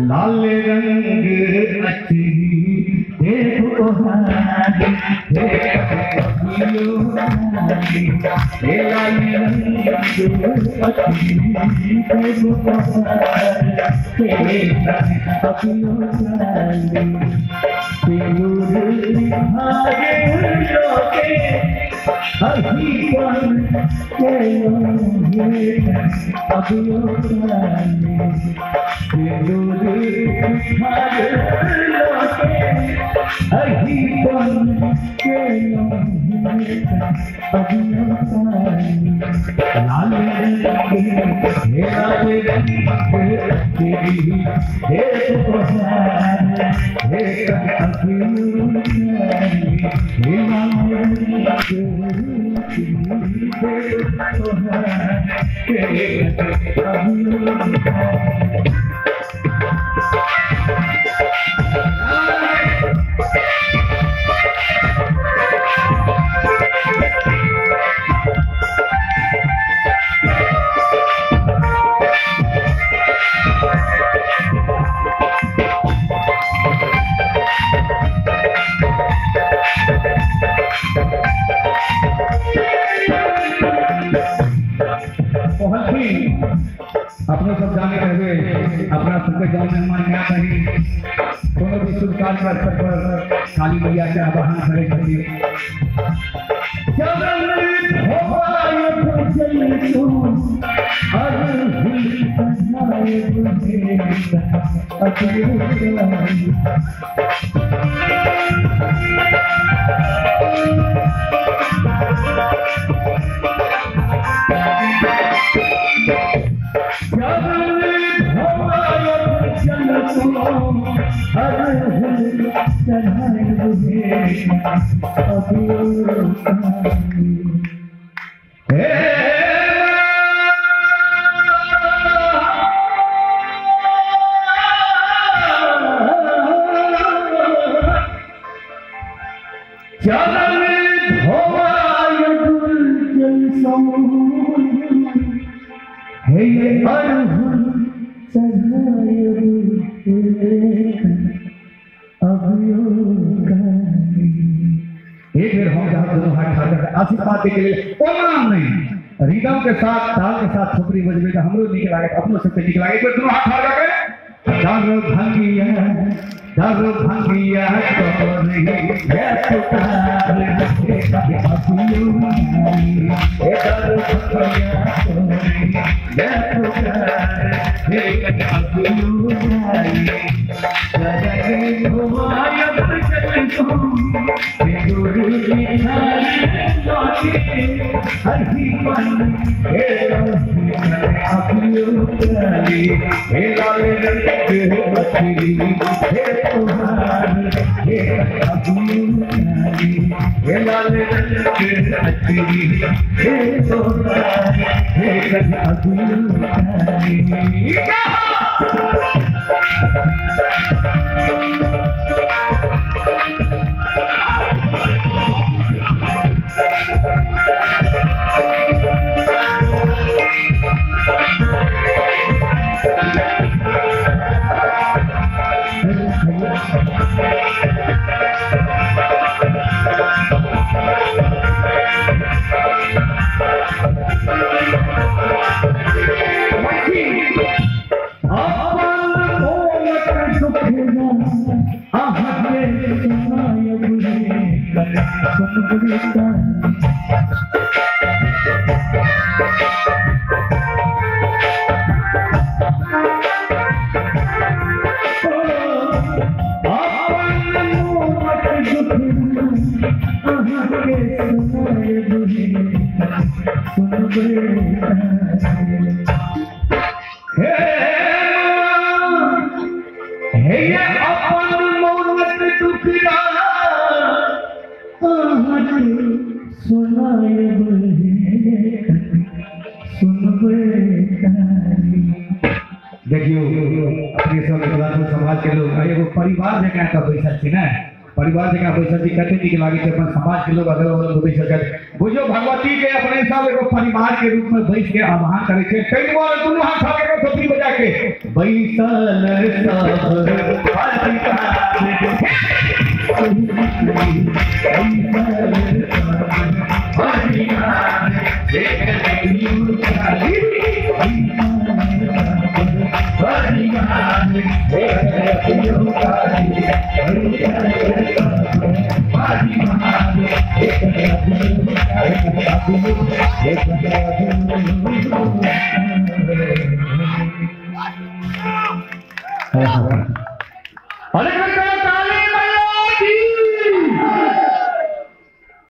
लाल रंग अच्छी देखो लाल रंग अपने सब जाने हुए अपना सबके गाँव मेहमान यहाँ कहीं कोनो भी शुभ कार्य के अवसर पर काली मैया के आवाहन करे खातिर एक बेर हम जहाँ दोनों हाथ ठाड़ करके आशीर्वाद के लिए ओना नहीं रिदम के साथ ताल के साथ थोपड़ी बजबे तो हमरो नीक लागत, अपनो सबके नीक लागत। एक बेर दोनों हाथ ठाड़ करके दारू भंगिया तोरी है पुकार हे दारू भंगिया तोरी है पुकार हे देखियो अपने सब मिथिलांचल समाज के लोग एगो परिवार जकाँ एतऽ बैसल छी ने, परिवार जकाँ बैसल छी, कते नीक लागै छै अपन समाज के लोग अगल बगल बैसल छथि। बुझियौ भगवती के अपने सब एगो परिवार के रूप में बैस के आह्वान करै छै। ताहि दुआरे दुनू हाथ उठा के थोपड़ी बजा के बैसल सब परिवार।